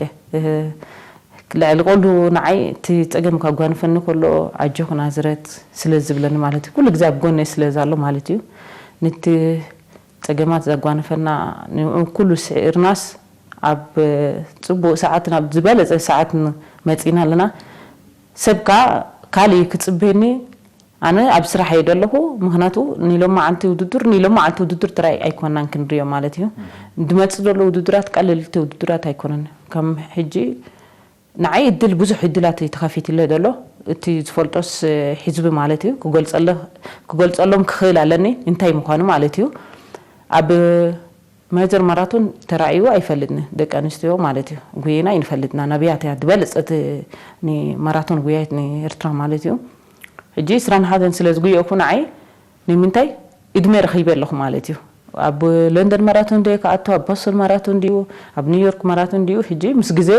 ልዕሊ ቆሉ ንዓይ እቲ ፀገም ካጓንፈኒ ከሎ ኣጆኹ ናዝረት ስለ ዝብለኒ ማለት እዩ። ኩሉ ግዜ ኣብ ጎነ ስለ ዛሎ ማለት እዩ። ንቲ ፀገማት ዘጓንፈና ንኡ ኩሉ ስዒርናስ ኣብ ፅቡቅ ሰዓት ናብ ዝበለፀ ሰዓት መፂና ኣለና። ሰብ ከዓ ካልእ ክፅበየኒ ኣነ ኣብ ስራሕ እየ ዘለኹ። ምክንያቱ ንሎማዓንቲ ውድድር ንሎማዓንቲ ውድድር ጥራይ ኣይኮናን ክንሪኦ ማለት እዩ። ዝመፅእ ዘሎ ውድድራት ቀለልቲ ውድድራት ኣይኮነን። ከም ሕጂ ንዓይ እድል ብዙሕ እድላት እዩ ተኸፊትለ ዘሎ። እቲ ዝፈልጦስ ሕዝቢ ማለት እዩ ክገልፀሎም ክኽእል ኣለኒ እንታይ ምዃኑ ማለት እዩ። ኣብ ማጀር ማራቶን ተራእዩ ኣይፈልጥን ደቂ ኣንስትዮ ማለት እዩ። ጉየና ይንፈልጥና ናብያት እያ ዝበለፀት ንማራቶን ጉያየት ንኤርትራ ማለት እዩ። ሕጂ ዕስራን ሓደን ስለ ዝጉየእኩ ንዓይ ንምንታይ እድመ ረኺበ ኣለኹ ማለት እዩ። ኣብ ለንደን ማራቶን ድየ ክኣቱ ኣብ ቦስቶን ማራቶን ድዩ ኣብ ኒውዮርክ ማራቶን ድዩ ሕጂ ምስ ግዜ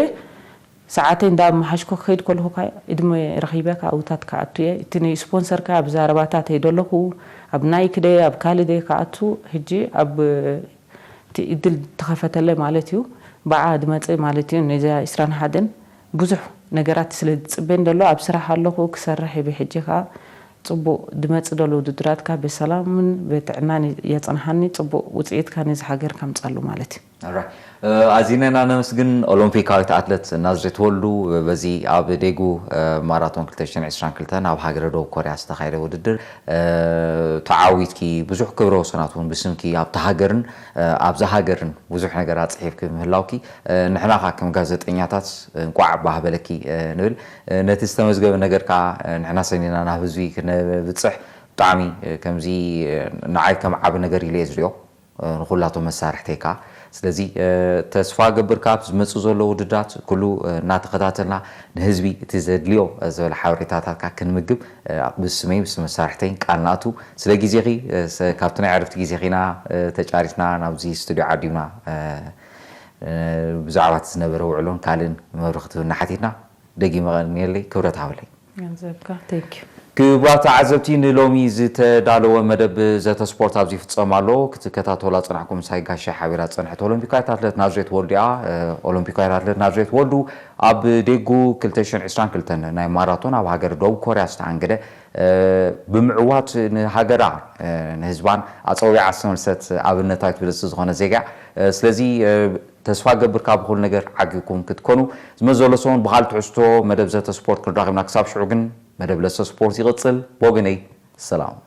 ሰዓተይ እንዳ መሓሽኮ ክኸይድ ከለኹ እድመ ረኺበ ካብኡታት ክኣቱ እየ። እቲ ንስፖንሰር ከ ኣብ ዛረባታት እየ ደለኹ ኣብ ናይክ ደየ ኣብ ካልእ ደየ ክኣቱ ሕጂ ኣብ እቲ እድል ተኸፈተለይ ማለት እዩ። ብዓ ድመፅእ ማለት እዩ። ነዚ ዕስራን ሓደን ብዙሕ ነገራት ስለ ዝፅበን ዘሎ ኣብ ስራሕ ኣለኹ ክሰርሕ እየ። ብሕጂ ከዓ ፅቡቅ ድመፅእ ዘሎ ውድድራት ከዓ ብሰላምን ብጥዕናን የፅንሓኒ። ፅቡቅ ውፅኢት ከዓ ነዚ ሃገር ከምፅኣሉ ማለት እዩ። ኣዚነና ነመስግን ኦሎምፒካዊት ኣትለት ናዝሬት ወልዱ። በዚ ኣብ ዴጉ ማራቶን ክልተ ሽሕን ዕስራን ክልተን ኣብ ሃገረ ደቡብ ኮርያ ዝተኻየደ ውድድር ተዓዊትኪ ብዙሕ ክብረ ወሰናት እውን ብስምኪ ኣብቲ ሃገርን ኣብዛ ሃገርን ብዙሕ ነገራት ፅሒፍኪ ምህላውኪ ንሕና ከዓ ከም ጋዜጠኛታት እንቋዕ ባህ በለኪ ንብል። ነቲ ዝተመዝገበ ነገር ከዓ ንሕና ሰኒና ናብ ህዝቢ ክነብፅሕ ብጣዕሚ ከምዚ ንዓይ ከም ዓቢ ነገር ኢለ እየ ዝሪኦ። ንኩላቶም መሳርሕተይ ከዓ ስለዚ ተስፋ ገብር ካብ ዝመፁ ዘለዉ ውድድራት ኩሉ እናተኸታተልና ንህዝቢ እቲ ዘድልዮ ዝበለ ሓበሬታታት ከዓ ክንምግብ ብስመይ ምስ መሳርሕተይን ቃል ንኣቱ። ስለ ግዜኺ ካብቲ ናይ ዕርፍቲ ግዜኺ ኢና ተጫሪትና ናብዚ ስቱድዮ ዓዲምና ብዛዕባ እቲ ዝነበረ ውዕሎን ካልእን መብርኺ ትህብና ሓቲትና ደጊመ ቀንየለይ ክብረት ሃበለይ። ገንዘብካ thank you። ክቡራት ተዓዘብቲ ንሎሚ ዝተዳለወ መደብ ዘተ ስፖርት ኣብዚ ይፍጸም ኣሎ። ክትከታተሉ ኣጸናሕኩም ምሳይ ጋሻ ሓቢራ ዝጸንሐት ኦሎምፒካዊት ኣትለት ናዝሬት ወልዱ እያ። ኦሎምፒካዊት ኣትለት ናዝሬት ወልዱ ኣብ ዴጉ ክልተ ሽሕን ዕስራን ክልተን ናይ ማራቶን ኣብ ሃገር ደቡብ ኮርያ ዝተኣንገደ ብምዕዋት ንሃገራ ንህዝባን ኣጸዊዓ ዝተመልሰት ኣብነታዊት ብልጽቲ ዝኾነ ዜጋ ስለዚ ተስፋ ገብር ካብ ኩሉ ነገር ዓጊብኩም ክትኮኑ ዝመዘሎ ሰሙን ብካል ትሕዝቶ መደብ ዘተ ስፖርት ክንራኸብና ክሳብ ሽዑ ግን መደብ ለሰ ስፖርት ይቕጽል። ብወገነይ ሰላም።